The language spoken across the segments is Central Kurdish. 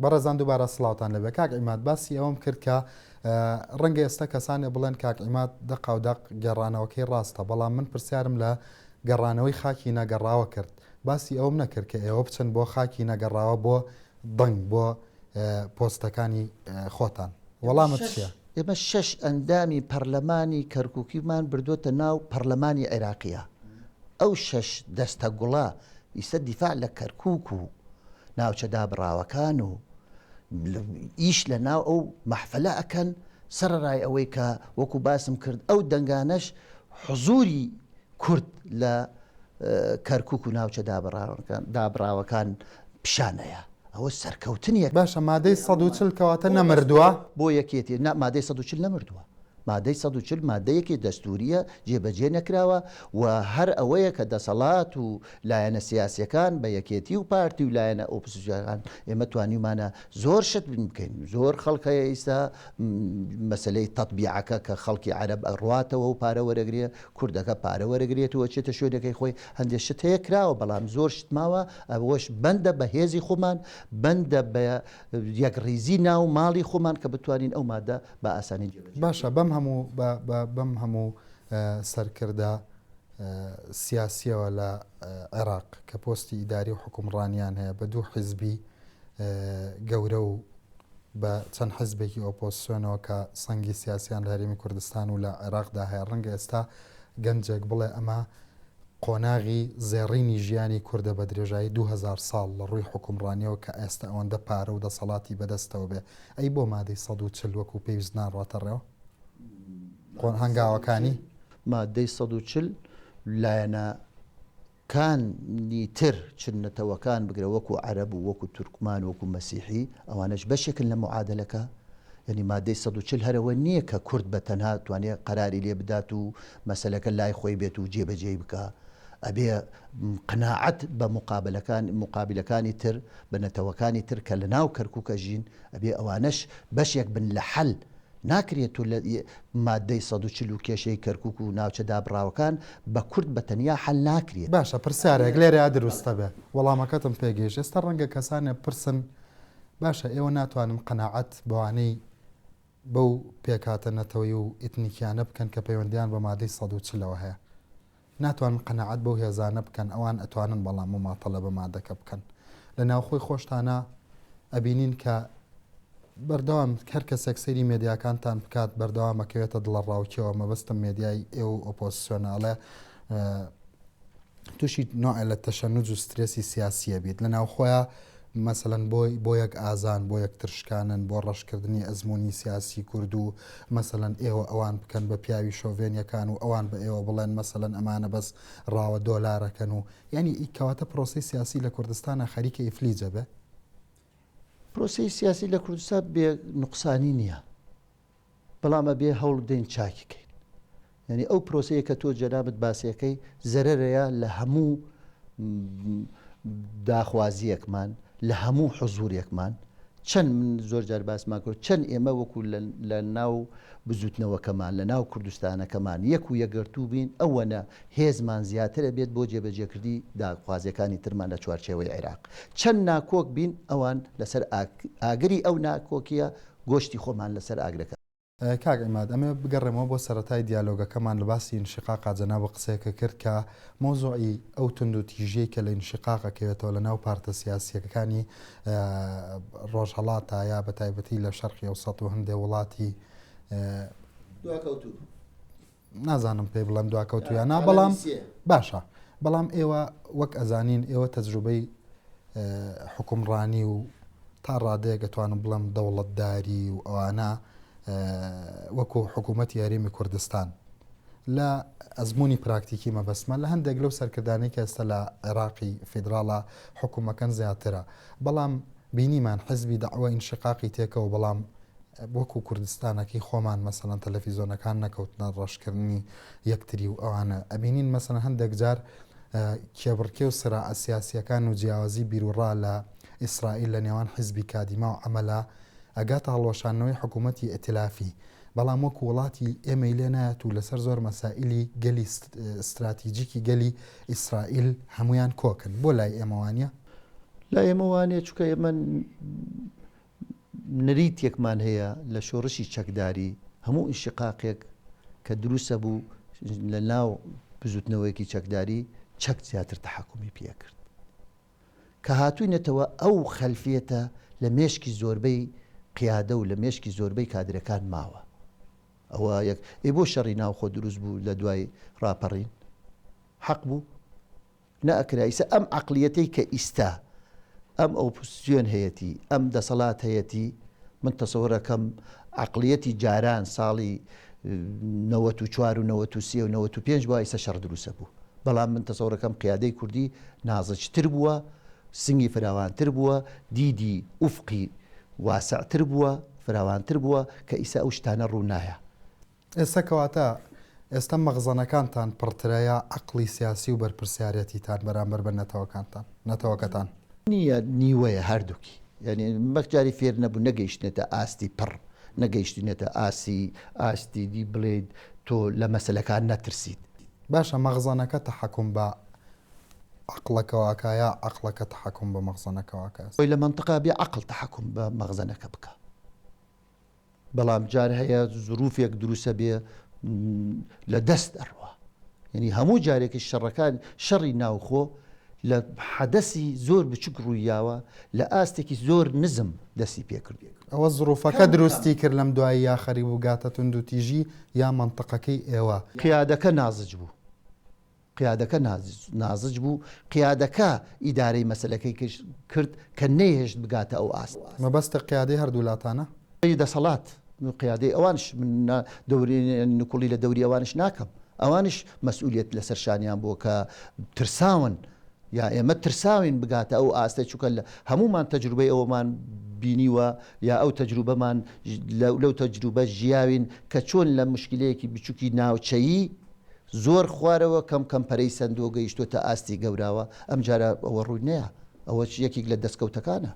بەڕێزان دووبارە سڵاوتان لێبێ کاک عیماد باسی ئەوەم کرد کە ڕەنگە ئێستا کەسانێ بڵێن کاک عیماد دەقاو دەق گێڕانەوەکەی ڕاستە بەڵام من پرسیارم لە گەڕانەوەی خاکی نەگەڕاوە کرد باسی ئەوم نەکرد کە ئێوە بچن بۆ خاکی نەگەڕاوە بۆ دەنگ بۆ پۆستەکانی خۆتان وەڵامت چییە؟ ئێمە شەش ئەندامی پەرلەمانی کەرکوکیمان بردۆتە ناو پەرلەمانی عێراقیە ئەو شەش دەستە گوڵە ئیسە دیفاع لە کەرکوک و ناوچە دابڕاوەکان و ئیش لە ناو ئەو مەحفلە ئەکەن سەرەڕای ئەوەی کە وەکو باسم کرد ئەو دەنگانەش حزوری کورد لە کەرکک و ناوچە دابڕاوەکان پیشانەیە ئەوە سەرکەوتنیە باشە مادەی 140 کەواتە نەمردووە بۆ یەکێتی مادەی 140 نەمردووە مادەی 140 مادەیەکی دەستوریە جێبەجێ نەکراوە و هەر ئەوەیە کە دەسەڵات و لایەنە سیاسیەکان بە یەکێتی و پارتی و لایەنە ئۆپزسیۆنەکان ئێمە توانیومانە زۆر شت بکەین زۆر خەڵک هەیە ئیستا مەسەلەی تەتبیعەکە کە خەڵکی عەرەب ئەڕواتەوە و پارە وەرەگرێ کوردەکە پارە وەرەگرێت و ئەچێتە شوێنەکەی خۆی هەندێک شت هەیە کراوە بەڵام زۆر شت ماوە ئەوەش بەندە بە هێزی خۆمان بەندە بە یەکڕیزی ناو ماڵی خۆمان کە بتوانین ئەو مادە بە ئاسانی جێبەجێ باشە بەم هەموو بەم هەموو سەرکردە سیاسیەوە لە عێراق کە پۆستی ئیداری و حکومڕانیان هەیە بە دوو حیزبی گەورە و بە چەند حزبێکی ئۆپۆزسیۆنەوە کە سەنگی سیاسیان لە هەرێمی کوردستان و لە عێراقدا هەیە ڕەنگە ئێستا گەنجێک بڵێ ئەمە قۆناغی زێڕینی ژیانی کوردە بە درێژایی 2000 ساڵ لە ڕووی حکومڕانیەوە کە ئێستا ئەوەندە پارە و دەسەڵاتی بەدەستەوە بێ ئەی بۆ مادەی 140 وەکو پێویست ناڕاتە ڕێوە هەنگاوەکانی؟ مادەی 140 لایەنە کانی تر چ نەتەوەکان بگرە وەکو عەرەب و وەکو تورکمان و وەکو مەسیحی ئەوانەش بەشێکن لە معادەلەکە یعنی مادەی 140 هەرەوە نییە کە کورد بە تەنها توانێ قەراری لێ بدات و مەسەلەکە لای خۆی بێت و جێبەجێی بکا ئەبێ قەناعەت بە مقابلەکان مقابلەکانی تر بە نەتەوەکانی تر کە لە ناو کەرکوک ئەژین ئەبێ ئەوانەش بەشێک بن لە حەل ناکرێت تۆ لە ماددەی 140 و کێشەی کەرکوک و ناوچە دابڕاوەکان بە کورد بە تەنیا حەل ناکرێت. باشە پرسیارێک لێرەیا دروستە بێ وەڵامەکەتم پێ گەیشت ئێستا ڕەنگە کەسانێ بپرسن باشە ئێوە ناتوانن قەناعەت بەوانەی بەو پێکهاتە نەتەوەی و ئیتنیکیانە بکەن کە پەیوەندیان بە مادەی 140 ەوە هەیە ناتوانن قەناعەت بەو هێزانە بکەن ئەوان ئەتوانن بەڵام موماتەلە بە مادەکە بکەن لە ناوخۆی خۆشتانا ئەبینین کە بەردەوام هەر کەسێک سەیری مێدیاکانتان بکات بەردەوام ئەکەوێتە دڵەڕاوکێوە مەبەستم مێدیای ئێوە و ئۆپۆزسیۆنە ئەڵێ تووشی نوعە لە تەشەنوج و سترێسی سیاسیە بیت لە ناوخۆیان مەسەلەن بۆی بۆ یەک ئازان بۆ یەکتر شکانن بۆ ڕەشکردنی ئەزموونی سیاسی کورد و مەسەلەن ئێوە ئەوان بکەن بە پیاوی شۆڤێنیەکان و ئەوان بە ئێوە بڵێن مەسەلەن ئەمانە بەس ڕاوە دۆلارەکەن و یانی ئی کەواتە پرۆسەی سیاسی لە کوردستانا خەریکە ئیفلیجە بێ؟ پرۆسەی سیاسی لە کوردستان بێ نوقسانی نییە. بەڵام ئەبێ هەوڵ بدەین چاکی کەین یعنی ئەو پرۆسەیە کە تۆ جەنابت باسیەکەی زەرەرەیە لە هەموو داخوازیەکمان لە هەموو حزوورێکمان چەند من زۆر جار باسمان کرد چەند ئێمە وەکو لە ناو بزوتنەوەکەمان لە ناو کوردستانەکەمان یەک و یەکگرتوو بین ئەوەنە هێزمان زیاترە بێت بۆ جێبەجێکردی داخوازیەکانی ترمان لە چوارچێوەی عێراق چەند ناکۆک بین ئەوان لەسەر ئاگری ئەو ناکۆکیە گۆشتی خۆمان لەسەر ئاگرەکە. کاک عیماد ئەمەوێ بگەڕێمەوە بۆ سەرەتای دیالۆگەکەمان لە باسی ئینشیقاقا جەنابت قسەیەکە کرد کە مەوزوعی ئەو توندوتیژیەی کە لە ئینشیقاق ئەکەوێتەوە لە ناو پارتە سیاسیەکانی ڕۆژهەڵاتا یا بە تایبەتی لە شەرقی ئەوسەت و هەندێ وڵاتی دواکەوتوو. نازانم پێی بڵێم دواکەوتوو یا نا بەڵام باشە بەڵام ئێوە وەک ئەزانین ئێوە تەجروبەی حکومڕانی و تا ڕادەیەک ئەتوانم بڵێم دەوڵەتداری و ئەوانە وەکو حکوومەتی هەرێمی کوردستان لە ئەزمموی پراکتیکی مەبەستمە لە هەندێک لەو سەرکردانەی کە ئێستا لە عێراقی فیدراڵە حکوومەکەن زیاترە بەڵام بینیمان حزبی دەعوە ئینشقاقی تێکەوە بەڵام وەکو کوردستانەکەی خۆمان مەسەلەن تەلەفیزۆنەکان نەکەوتنە ڕەشکردنی یەکتری و ئەوانە ئەبینین مەسەلەن هەندێک جار کێبڕکێ و سراعە سیاسیەکان و جیاوازی بیروڕا لە ئیسرائیل لە نێوان حزبی کادیما و عەمەلا ئەگاتە هەڵوەشاندنەوەی حکوومەتی ئیتلافی بەڵام وەکو وڵاتی ئێمەی لێ نایەت و لەسەر زۆر مەسائیلی گەلی ستراتیجیکی گەلی ئیسرائیل هەمویان کۆکن بۆ لای ئێمە وانە؟ لای ئێمە وانە چونکە ئێمە. نەریتێکمان هەیە لە شۆڕشی چەکداری، هەموو ئینشقاقێک کە دروست بوو لە ناو بزوتنەوەیەکی چەکداری، چەک زیاتر تەحەکومی پێ کرد. کە هاتوینەتەوە ئەو خەلفیەتە لە مێشکی زۆربەی قیادە و لە مێشکی زۆربەی کادرەکان ماوە. ئەوە یەک. ئەی بۆ شەڕی ناوخۆ دروست بوو لە دوای ڕاپەڕین؟ حەق بوو؟ نەئەکرا ئیسە ئەم عەقلیەتەی کە ئیستا ئەم ئۆپۆزسیۆن هەیەتی ئەم دەسەڵات هەیەتی من تەسەور ئەکەم عەقلیەتی جاران ساڵی 94 و 93 و 95 بووە ئیسە شەڕ دروسە بوو بەڵام من تەسەورەکەم قیادەی کوردی نازجتر بووە سنگی فراوانتر بووە دیدی ئوفقی واسعتر بووە فراوانتر بووە کە ئیسە ئەو شتانە ڕوو نایە. ئێستا کەواتە ئێستا مەخزەنەکانتان پڕترە یا عەقڵی سیاسی و بەرپرسیارەتیتان بەرامبەر بە نەتەوەکانتان نەتەوەکەتان؟ نییە نیوەیە هەردووکی یانی مەک جاری فێر نەبوو نەگەیشتنێتە ئاستی پڕ نەگەیشتینێتە ئاسی ئاستی دی بڵێیت تۆ لە مەسەلەکان نەترسیت. باشە مەخزەنەکە تەحەکوم بە عەقڵەکەوە ئەکا یا عەقڵەکە تەحەکوم بە مەخزەنەکەوە ئەکا؟ خۆی لە مەنتقا بێ عەقڵ تەحەکوم بە مەخزەنەکە بکا. بەڵام جار هەیە زروفێک دروسە بێ لە دەست ئەڕوا یعنی هەموو جارێکی شەڕەکان شەڕی ناوخۆ لە حەدەسی زۆر بچوک ڕوویاوە لە ئاستێکی زۆر نزم دەستی پێکرد. ئەوە زروفەکە دروستی کرد لەم دواییە خەریک بوو گاتە توندوتیژی یا مەنتقەکەی ئێوە؟ قیادەکە نازج بوو. قیادەکە نازج بوو، قیادەکە ئیدارەی مەسەلەکەی کرد کە نەیهێشت بگاتە ئەو ئاستە. مەبەستت قیادەی هەردوولاتانە؟ دەسەڵات، قیادەی ئەوانش، من دەوری نکوڵی لە دەوری ئەوانش ناکەم، ئەوانش مەسئولیەت لەسەر شانیان بووە کە ترساون، یا ئێمە ترساوین بگاتە ئەو ئاستە، چونکە هەموومان تەجروبەی ئەوەمان بینیوە یا ئەو تەجروبەمان لەو تەجروبە ژیاوین کە چۆن لە مشکلەیەکی بچوکی ناوچەیی زۆر خوارەوە کەم کەم پەرەی سەندووە گەیشتۆتە ئاستی گەوراوە ئەمجارە ئەوە ڕووی نەیا ئەوەش یەکیک لە دەستکەوتەکانە.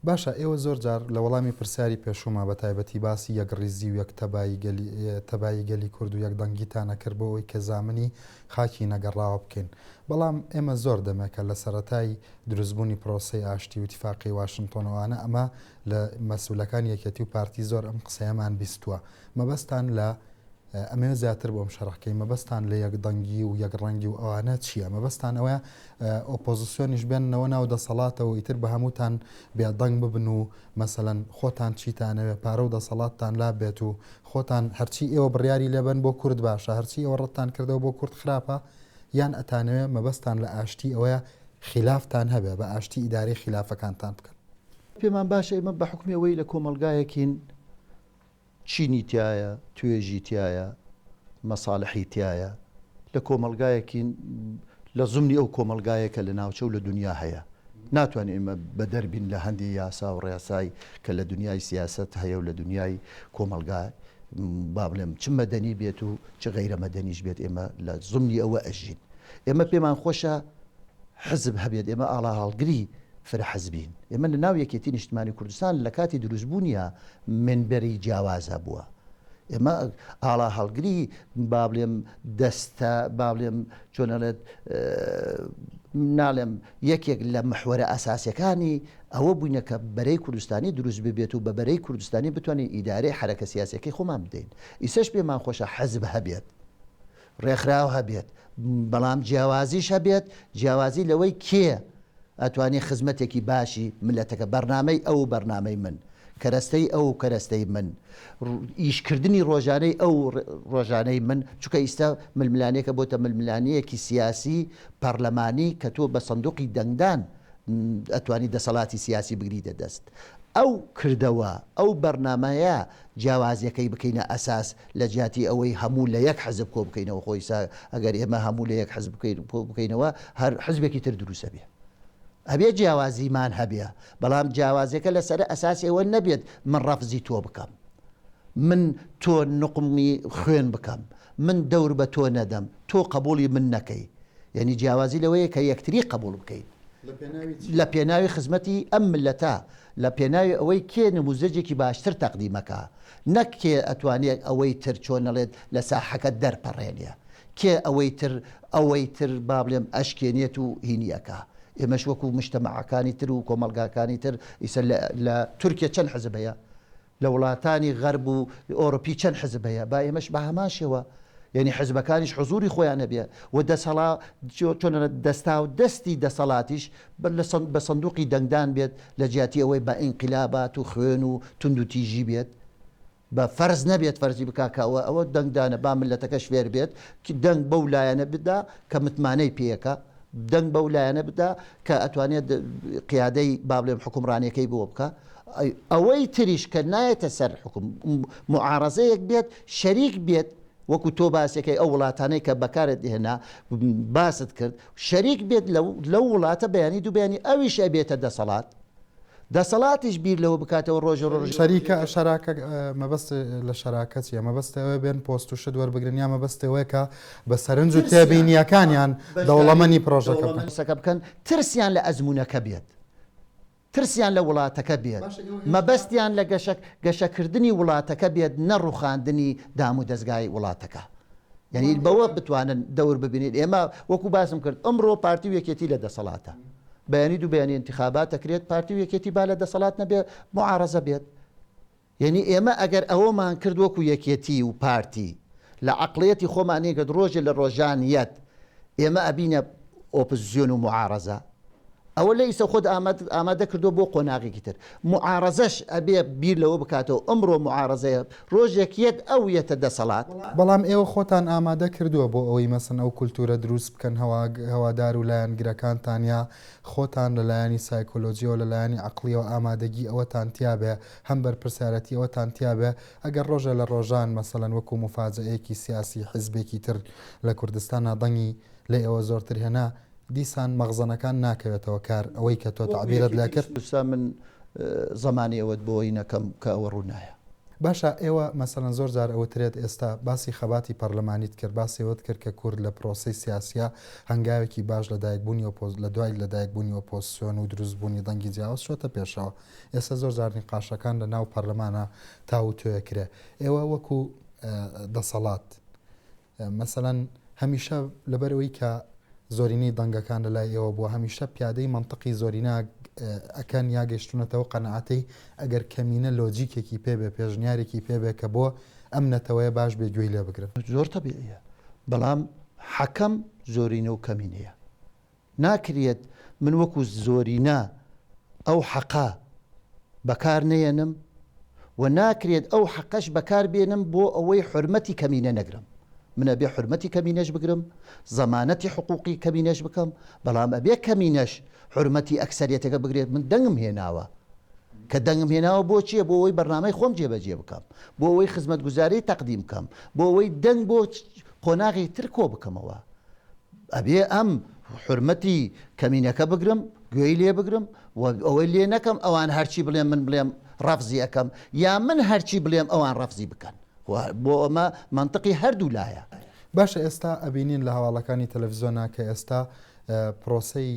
باشە ئێوە زۆر جار لە وەڵامی پرسیاری پێشووما بە تایبەتی باسی یەکڕیزی و یەک تەبایی گەلی تەبایی گەلی کورد و یەکدەنگیتان ئەکرد بۆ ئەوەی کە زامنی خاکی نەگەڕاوە بکەین بەڵام ئێمە زۆر دەمێکە لە سەرەتای دروستبوونی پرۆسەی ئاشتی و تیفاقی واشنتۆن ئەوانە ئەمە لە مەسولەکانی یەکێتی و پارتی زۆر ئەم قسەیەمان بیستووە مەبەستان لە ئەمەوێ زیاتر بۆم شەرح کەی مەبەستان لە یەک دەنگی و یەک ڕەنگی و ئەوانە چییە؟ مەبەستان ئەوەیە ئۆپۆزسیۆنیش بێننەوە ناو دەسەڵاتەوە ئیتر بە هەمووتان بێدەنگ ببن و مەسەلەن خۆتان چیتانەوێ پارە و دەسەڵاتتان لا بێت و خۆتان هەرچی ئێوە بڕیاری لێبەن بۆ کورد باشە هەرچی ئێوە ڕەتتان کردەوە بۆ کورد خراپە یان ئەتانەوێ مەبەستان لە ئاشتی ئەوەیە خیلافتان هەبێ بە ئاشتی ئیدارەی خیلافەکانتان بکەن؟ پێمان باشە ئێمە بە حوکمی ئەوەی لە کۆمەڵگایەکین چینی تیایە، توێژی تیایە، مەسالحی تیایە، لە کۆمەڵگایەکین لە زمنی ئەو کۆمەڵگایە کە لە ناوچە و لە دونیا هەیە. ناتوانین ئێمە بەدەر بین لە هەندێ یاسا و ڕێسای کە لە دونیای سیاسەت هەیە و لە دونیای کۆمەڵگا با بڵێم چ مەدەنی بێت و چ غەیرە مەدەنیش بێت ئێمە لە زمنی ئەوە ئەژین. ئێمە پێمان خۆشە حزب هەبێت، ئێمە ئاڵاهەڵگری فرە حزبین. ئێمە لە ناو یەکێتی نیشتمانی کوردستان لە کاتی دروستبوونیا مینبەری جیاواز هەبووە. ئێمە ئاڵاهەڵگری با بڵێم دەستە با بڵێم چۆن ئەڵێت ناڵێم یەکێک لە محوەرە ئەساسیەکانی ئەوە بووینە کە بەرەی کوردستانی دروست ببێت و بە بەرەی کوردستانی بتوانین ئیدارەی حەرەکە سیاسیەکەی خۆمان بدەین. ئیسەش پێمان خۆشە حزب هەبێت. ڕێکخراو هەبێت، بەڵام جیاوازیش هەبێت، جیاوازی لەوەی کێ ئەتوانێ خزمەتێکی باشی مللەتەکە، بەرنامەی ئەو و بەرنامەی من، کەرەستەی ئەو و کەرەستەی من، ئیشکردنی ڕۆژانەی ئەو و ڕۆژانەی من، چونکە ئیستا ململانێکە بۆتە ململانێیەکی سیاسی پەڕلەمانی کە تۆ بە سندوقی دەنگدان ئەتوانی دەسەڵاتی سیاسی بگریتە دەست. ئەو کردەوە، ئەو بەرنامەیە جیاوازیەکەی بکەینە ئەساس لە جیاتی ئەوەی هەموو لە یەک حزب کۆ بکەینەوە خۆ ئیستا ئەگەر ئێمە هەموو لە یەک حزب کۆ بکەینەوە هەر حزبێکی تر دروست ئەبێ. ئەبێ جیاوازیمان هەبێ بەڵام جیاوازیەکە لەسەر ئەساسی ئەوە نەبێت من ڕەفزی تۆ بکەم من تۆ نوقمی خوێن بکەم من دەور بە تۆ نەدەم تۆ قبوڵی من نەکەی یعنی جیاوازی لەوەیە کە یەکتری قبوڵ بکەین لە پێناوی خزمەتی ئەم ملەتە لە پێناوی ئەوەی کێ نموزەجێکی باشتر تەقدیمەکا نەک کێ ئەتوانێ ئەوەی تر چۆن ئەڵێت لە ساحەکە دەرپەڕێنێ کێ ئەوەی تر ئەوەی تر با بڵێم ئەشکێنێت و هینی ئەکا. ئێمەش وەکو مجتەمەعەکانی تر و کۆمەڵگاکانی تر ئیسە لە تورکیە چەند حزب هەیە؟ لە وڵاتانی غەرب و ئۆرۆپی چەند حزب هەیە؟ با ئێمەش بە هەمان شێوە یعنی حزبەکانیش حزوری خۆیان هەبێ و دەسەڵا چۆن دەستا و دەستی دەسەڵاتیش بە سندوقی دەنگدان بێت لە جیاتی ئەوەی بە ئینقلابات و خوێن و توندوتیژی بێت. بە فەرز نەبێت فەرزی بکا کە ئەوە ئەوە دەنگدانە با مللەتەکەش فێر بێت دەنگ بەو لایەنە بدا کە متمانەی پێیەکە دەنگ بەو لایەنە بدا کە ئەتوانێت قیادەی با بڵێم حکومڕانیەکەی بۆ بکە ئەوەی تریش کە نایەتە سەر حکوم معارەزەیەک بێت شەریک بێت وەکو تۆ باسەکەی ئەو وڵاتانەی کە بەکارت هێنا باست کرد شەریک بێت لەو وڵاتە بەیانی دوو بەیانی ئەویش ئەبێتە دەسەڵات دەسەڵاتیش بیر لەوە بکاتەوە ڕۆژە ڕۆژ. شەریکە شەراکە مەبەست لە شەراکە چیە مەبەست ئەوەیە بێن پۆست و شت وەربگرن یا مەبەست ئەوەیە کە بە سەرنج و تێبینیەکانیان دەوڵەمەنی پرۆژەکە بکەن؟ دەوڵەمەنی بکەن ترسیان لە ئەزموونەکە بێت ترسیان لە وڵاتەکە بێت مەبەستیان لە گەشە گەشەکردنی وڵاتەکە بێت نە ڕوخاندنی دام و دەزگای وڵاتەکە یعنی بەوە بتوانن دەور ببینین ئێمە وەکو باسم کرد ئەمڕۆ پارتی و یەکێتی لە دەسەڵاتە بەیانی دوو بەیانی ئینتیخابات ئەکرێت پارتی و یەکێتی با لە دەسەڵات نەبێ موعارەزە بێت یەنی ئێمە ئەگەر ئەوەمان کرد وەکو یەکێتی و پارتی لە عەقڵیەتی خۆمان نەکرد ڕۆژێ لە ڕۆژان یەت ئێمە ئەبینە ئۆپزسیۆن و موعارەزە ئەوە لە ئیسە خۆت ئامادە کردووە بۆ قۆناغێکی تر موعارەزەش ئەبێ بیر لەوە بکاتەوە ئەمڕۆ موعارەزەیە ڕۆژێک یەت ئەو یەتە دەسەڵات. بەڵام ئێوە خۆتان ئامادە کردووە بۆ ئەوەی مەسەن ئەو کولتوورە دروست بکەن هەوادار و لایەنگرەکانتان یا خۆتان لە لایەنی سایکۆلۆجیەوە لە لایەنی عەقڵیەوە ئامادەگی ئەوەتان تیابێ هەم بەرپرسیارەتی ئەوەتان تیابێ ئەگەر ڕۆژێ لە ڕۆژان مەسەلەن وەکو موفاجەئەیەکی سیاسی حیزبێکی تر لە کوردستانا دەنگی لە ئێوە زۆرتر هێنا دیسان مەخزەنەکان ناکەوێتەوە کار ئەوەی کە تۆ تەعبیرت لێ کرد. کوردستان من زەمانی ئەوەت بۆ ی نەکەم کە ئەوە ڕوو نایە. باشە ئێوە مەسەلەن زۆر جار ئەوترێت ئێستا باسی خەباتی پەرلەمانیت کرد باسی ئەوەت کرد کە کورد لە پرۆسەی سیاسیا هەنگاوێکی باش لە دایک بوونی ئۆپۆز لە دوای لە دایک بوونی ئۆپۆزسیۆن و دروست بوونی دەنگی جیاواز چۆتە پێشەوە ئێستا زۆر جار نیقاشەکان لە ناو پەرلەمانا تاووتوێ کرێ ئێوە وەکو دەسەڵات مەسەلەن هەمیشە لەبەر ئەوەی کە زۆرینەی دەنگەکان لە لای ئێوە بووە هەمیشە پیادەی مەنتقی زۆرینە ئەکەن یا گەشتونەتەوە قەناعەتەی ئەگەر کەمینە لۆجیکێکی پێ بێ پێشنیارێکی پێ بێ کە بۆ ئەم نەتەوەیە باش بێ گوێی لێ بگرن. زۆر تەبیعیە بەڵام حەکەم زۆرینە و کەمینەیە ناکریەت من وەکو زۆرینە ئەو حەقە بەکار نەیەنم و ناکرێت ئەو حەقەش بەکار بێنم بۆ ئەوەی حورمەتی کەمینە نەگرم. من ئەبێ حورمەتی کەمینەش بگرم، زەمانەتی حقوقی کەمینەش بکەم، بەڵام ئەبێ کەمینەش حورمەتی ئەکسەریەتەکە بگرێت، من دەنگم هێناوە. کە دەنگم هێناوە بۆ چییە؟ بۆ ئەوەی بەرنامەی خۆم جێبەجێ بکەم، بۆ ئەوەی خزمەتگوزاری تەقدیم بکەم، بۆ ئەوەی دەنگ بۆ قۆناغی تر کۆ بکەمەوە. ئەبێ ئەم حورمەتی کەمینەکە بگرم، گوێی لێ بگرم و ئەوەی لێ نەکەم ئەوان هەرچی بڵێن من بڵێم ڕەفزی ئەکەم یا من هەرچی بڵێم ئەوان ڕەفزی بکەن. بۆ ئەمە مەنتقی هەردوو لایە. باشە ئێستا ئەبینین لە هەواڵەکانی تەلەفزیۆنا کە ئێستا پرۆسەی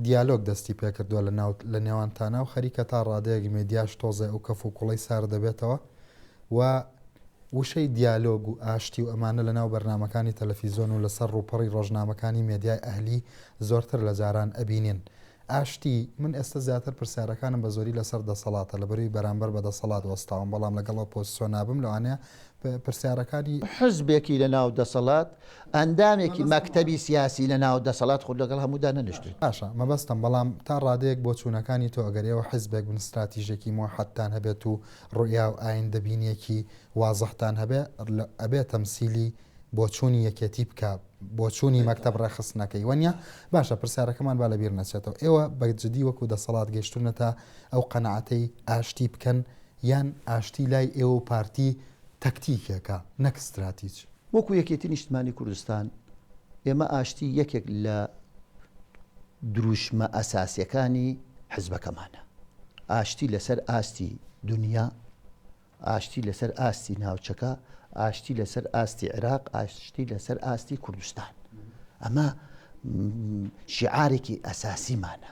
دیالۆگ دەستی پێکردووە لە ناو لە نێوانتانا و خەریکە تا ڕادەیەک مێدیاش تۆزێ ئەو کەف و کوڵەی سارد دەبێتەوە و وشەی دیالۆگ و ئاشتی و ئەمانە لە ناو بەرنامەکانی تەلەفیزۆن و لەسەر ڕووپەڕی ڕۆژنامەکانی مێدیای ئەهلی زۆرتر لە جاران ئەبینین. ئاشتی، من ئێستا زیاتر پرسیارەکانم بە زۆری لەسەر دەسەڵاتە، لەبەرئەوەی بەرامبەر بە دەسەڵات وەستاوم، بەڵام لەگەڵ ئۆپۆزسیۆن نابم، لەوانەیە پرسیارەکانی. حزبێکی لە ناو دەسەڵات، ئەندامێکی مەکتەبی سیاسی لە ناو دەسەڵات خۆ لەگەڵ هەموودا نەنیشتووین. باشە مەبەستم، بەڵام تا ڕادەیەک بۆچوونەکانی تۆ ئەگەر ئێوە حزبێک بن ستراتیژێکی موحەدتان هەبێت و ڕوئیا و ئایندەبینیەکی وازحتان هەبێ ئەبێ تەمسیلی بۆچوونی یەکێتی بکا بۆچوونی مەکتەب ڕێکخستنەکەی وەنیە؟ باشە پرسیارەکەمان با لەبیر نەچێتەوە ئێوە بە جدی وەکو دەسەڵات گەیشتونەتە ئەو قەناعەتەی ئاشتی بکەن یان ئاشتی لای ئێوە و پارتی تەکتیکێکە نەک ستراتیج؟ وەکو یەکێتی نیشتمانی کوردستان ئێمە ئاشتی یەکێک لە دروشمە ئەساسیەکانی حزبەکەمانە. ئاشتی لەسەر ئاستی دونیا، ئاشتی لەسەر ئاستی ناوچەکە، ئاشتی لەسەر ئاستی عێراق، ئاشتی لەسەر ئاستی کوردستان. ئەمە شیعارێکی ئەساسیمانە.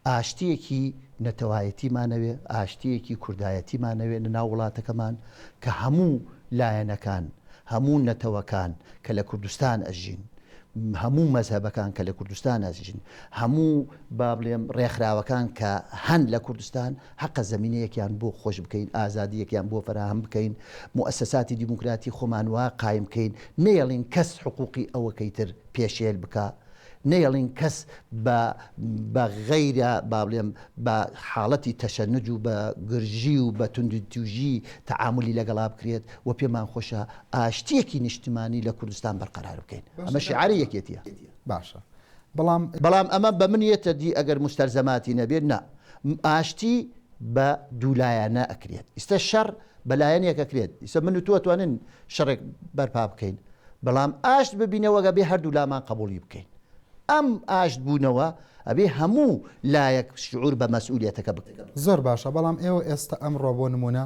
ئاشتییەکی نەتەوایەتیمانەوێ، ئاشتییەکی کوردایەتیمانەوێ لە ناو وڵاتەکەمان کە هەموو لایەنەکان، هەموو نەتەوەکان کە لە کوردستان ئەژین. هەموو مەزهەبەکان کە لە کوردستان ئەژین، هەموو با بڵێم ڕێکخراوەکان کە هەن لە کوردستان، هەقە زەمینەیەکیان بۆ خۆش بکەین، ئازادییەکیان بۆ فەراهەم بکەین، موئەسەساتی دیموکراتی خۆمان وا قایم کەین، نەیەڵین کەس حقوقی ئەوەکەی تر پێشێل بکا. نەیەڵین کەس بە بە غەیرە با بڵێم بە حاڵەتی تەشەنوج و بە گرژی و بە توندوتیژی تەعامولی لەگەڵا بکرێت و پێمان خۆشە ئاشتییەکی نیشتمانی لە کوردستان بەرقەرار بکەین. ئەمە شیعاری یەکێتییە. باشە بەڵام. بەڵام ئەمە بە من یەتە دی ئەگەر موستەلزەماتی نەبێت نا. ئاشتی بە دوولایەنە ئەکرێت. ئیستە شەڕ بە لایەنێک ئەکرێت. ئیستە من و تۆ ئەتوانین شەڕێک بەرپا بکەین بەڵام ئاشت ببینەوە ئەبێ هەردوولامان قبوڵی بکەین ئەم ئاشت بوونەوە ئەبێ هەموو لایەک شعور بە مەسئولیەتەکە بکەن. زۆر باشە بەڵام ئێوە ئێستا ئەمڕۆ بۆ نمونە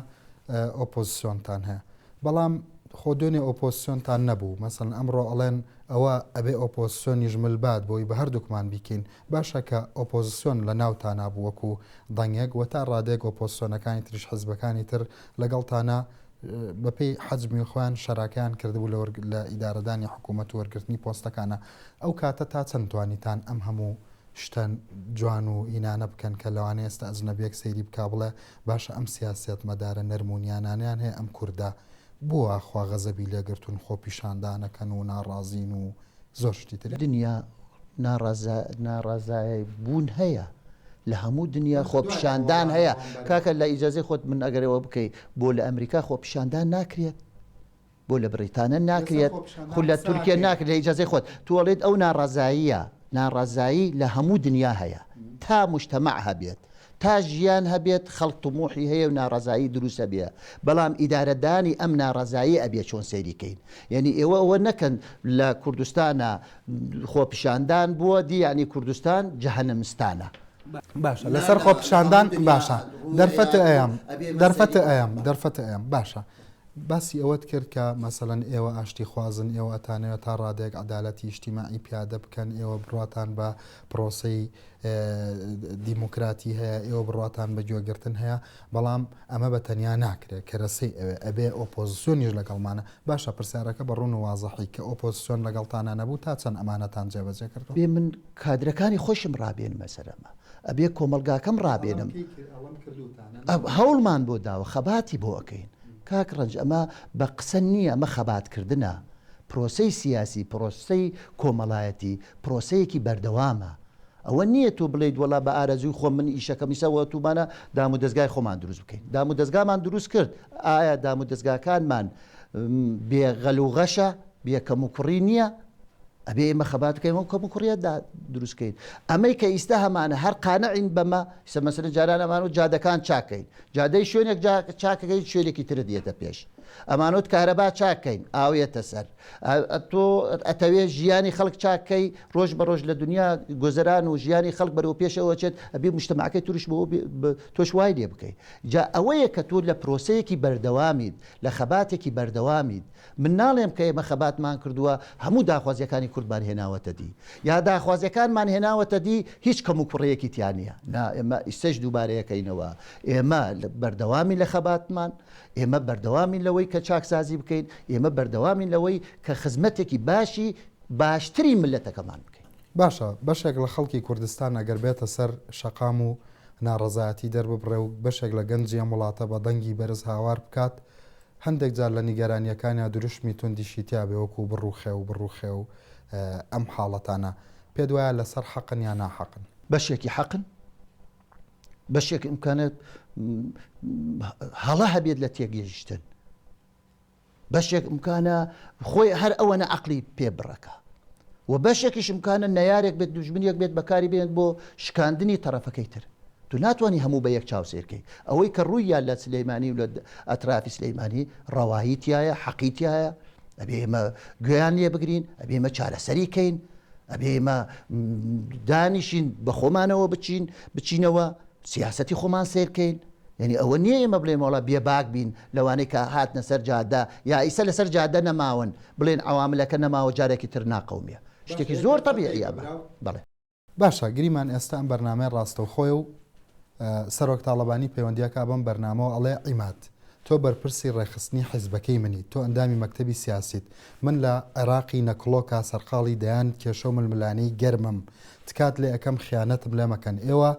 ئۆپۆزسیۆنتان هەیە بەڵام خۆ دوێنێ ئۆپۆزسیۆنتان نەبوو مەسەلەن ئەمڕۆ ئەڵێن ئەوە ئەبێ ئۆپۆزسیۆنیش مل بات بۆی بە هەردووکمان بیکەین باشە کە ئۆپۆزسیۆن لە ناوتانا بوو وەکو دەنگێک وە تا ڕادەیەک ئۆپۆزسیۆنەکانی تریش حزبەکانی تر لەگەڵتانا بەپێی حەجمی خۆیان شەراکەیان کردبوو لە لە ئیدارەدانی حکوومەت و وەرگرتنی پۆستەکانە ئەو کاتە تا چەند توانیتان ئەم هەموو شتە جوان و هینانە بکەن کە لەوانەیە ئێستا ئەجنەبیەک سەیری بکا بڵێ باشە ئەم سیاسیەتمەدارە نەرم و نیانانەیان هەیە ئەم کوردە بۆ وا خوا غەزەبی لێگرتوون خۆپیشاندانەکەن و ناڕازین و زۆر شتی تر. دنیا ناڕەزای بوون هەیە لە هەموو دنیا خۆپیشاندان هەیە کاکە لە ئیجازەی خۆت من ئەگەر ئەوە بکەی بۆ لە ئەمریکا خۆپیشاندان ناکرێت بۆ لە بریتانە ناکرێت خو لە تورکیا ناکرێت لە ئیجازەی خۆت تۆ ئەڵێت ئەو ناڕەزاییە ناڕەزایی لە هەموو دنیا هەیە تا مجتەمع هەبێت تا ژیان هەبێت خەڵک تموحی هەیە و ناڕەزایی دروست ئەبێ بەڵام ئیدارەدانی ئەم ناڕەزاییە ئەبێ چۆن سەیری کەین یەنی ئێوە ئەوە نەکەن لە کوردستانا خۆپیشاندان بووە دی یەعنی کوردستان جەهەنەمستانە. باشە لەسەر خۆپیشاندان باشە دەرفەتە ئەیەم دەرفەتە ئەیەم دەرفەتە ئەیەم باشە باسی ئەوەت کرد کە مەسەلەن ئێوە ئاشتی خوازن ئێوە ئەتانەوێت تا ڕادەیەک عەدالەتی ئیجتیماعی پیادە بکەن ئێوە بڕواتان بە پرۆسەی دیموکراتی هەیە، ئێوە بڕواتان بە گوێگرتن هەیە، بەڵام ئەمە بە تەنیا ناکرێت، کەرەسەی ئەوێ، ئەبێ ئۆپۆزسیۆنیش لەگەڵمانە. باشە پرسیارەکە بە ڕوون و وازحی کە ئۆپۆزسیۆن لەگەڵتانا نەبوو تا چەند ئەمانەتان جێبەجێ کردووە؟ ئەبێ من کادرەکانی خۆشم ڕابێنمە سەر ئەمە، ئەبێ کۆمەڵگاکەم ڕابێنم. هەوڵمان بۆ داوە، خەباتی بۆ ئەکەین. کاک ڕەنج ئەمە بە قسە نییە، ئەمە خەباتکردنە. پرۆسەی سیاسی، پرۆسەی کۆمەڵایەتی، پرۆسەیەکی بەردەوامە. ئەوە نییە تۆ بڵێیت وەڵا بە ئارەزووی خۆم من ئیشەکەم ئیستا وەتوومانە دامودەزگای خۆمان دروست بکەین. دامودەزگامان دروست کرد، ئایا دامودەزگاکانمان بێ غەل و غەشە، بێ کەموکوڕی نییە؟ ئەبێ ئێمە خەبات بکەین ئەو کەموکوڕییە دروست کەین. ئەمەی کە ئیستا هەمانە هەر قانعین بەمە، ئیستا مەسەلەن جاران ئەمانوت جادەکان چاک کەین، جادەی شوێنێک چاکەکەی شوێنێکی ترت یەتە پێش. ئەمانوت کارەبا چاک کەین، ئاو یەتە سەر. تۆ ئەتەوێ ژیانی خەڵک چاک کەی، ڕۆژ بە ڕۆژ لە دنیا گۆزەران و ژیانی خەڵک بەرەو پێشەوە چێت، ئەبێ موجتەمەعەکەی تورش بۆ تۆش وای لێ بکەی. جا ئەوەیە کە تۆ لە پرۆسەیەکی بەردەوامیت، لە خەباتێکی بەردەوامیت. من ناڵێم کە ئێمە خەباتمان کردووە هەموو داخوازییەکانی کوردمان هێناوەتە دی، یا داخوازییەکانمان هێناوەتە دی هیچ کەموکوڕییەکی تیا نییە. نا، ئێمە ئیستەش دووبارەیەکەینەوە، ئێمە بەردەوامین لە خەباتمان، ئێمە بەردەوامین لەوەی کە چاکسازی بکەین، ئێمە بەردەوامین لەوەی کە خزمەتێکی باشی باشتری میللەتەکەمان بکەین. باشە بەشێک لە خەڵکی کوردستان ئەگەر بێتە سەر شەقام و ناڕەزایەتی دەرببڕێ و بەشێک لە گەنجی ئەم وڵاتە بە دەنگی بەرز هاوار بکات، هەندێک جار لە نیگەرانییەکانیا دروشمی توندیشی تیا بێ وەکوو بڕوخێ و بڕوخێ و ئەم حاڵەتانە، پێت وایە لەسەر حەقن یا ناحەقن؟ بەشێکی حەقن، بەشێک ئیمکانە هەڵە هەبێت لە تێگەیشتن بەشێک ئیمکانە خۆی هەر ئەوەنە عقلی پێ بڕەکە و بەشێکیش ئیمکانە نەیارێک بێت دوژمنێک بێت بەکاری بێنێت بۆ شکاندنی تەرەفەکەی تر تو ناتوانانی هەموو بە یەک چاو سێرکەی ئەوەی کە ڕوویان لە سلەیمانی و لە ئەترافی سلەیمانی ڕەوایی تایە حەقی تایە ئەبێ ئێمە گوێیان لێ بگرین ئەبێ ئێمە چارەسەری کەین ئەبێ ئێمە دانیشین بە خۆمانەوە بچین بچینەوە سیاسەتی خۆمان سەیر کەین یعنی ئەوە نییە ئێمە بڵێن وەڵا بێباک بین لەوانەی کە هاتنە سەر جادە یا ئیسە لەسەر جادە نەماون بڵێن عەواملەکە نەماوە جارێکی تر ناقەومیە شتێکی زۆر تەبیعیە ئەمە بەڵێ. باشە گریمان ئێستا ئەم بەرنامەیە ڕاستەوخۆیە و سەرۆک تاڵەبانی پەیوەندیەکا بەم بەرنامەوە ئەڵێ عیماد. تۆ بەرپرسی ڕێکخستنی حیزبەکەی منیت، تۆ ئەندامی مەکتەبی سیاسیت، من لە عێراقی نەکڵۆکا سەرقاڵی دەیان کێشە و ململانێی گەرمم، تکات لێ ئەکەم خیانەتم لێ مەکەن، ئێوە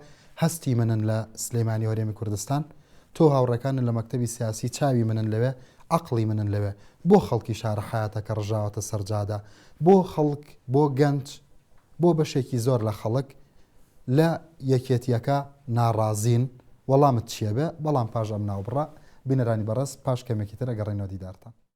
هەستی منن لە سلێمانی و هەرێمی کوردستان، تۆ و هاوڕێکانت لە مەکتەبی سیاسی چاوی منن لەوێ، عەقڵی منن لەوێ، بۆ خەڵکی شارە حەیاتەکە ڕژاوەتە سەر جادە، بۆ خەڵک، بۆ گەنج، بۆ بەشێکی زۆر لە خەڵک لە یەکێتیەکە ناڕازین، وەڵامت چیە بێ؟ بەڵام پاش ئەم ناوبڕە، بینەرانی بەڕێز پاش کەمێکی تر ئەگەڕێینەوە دیدارتان.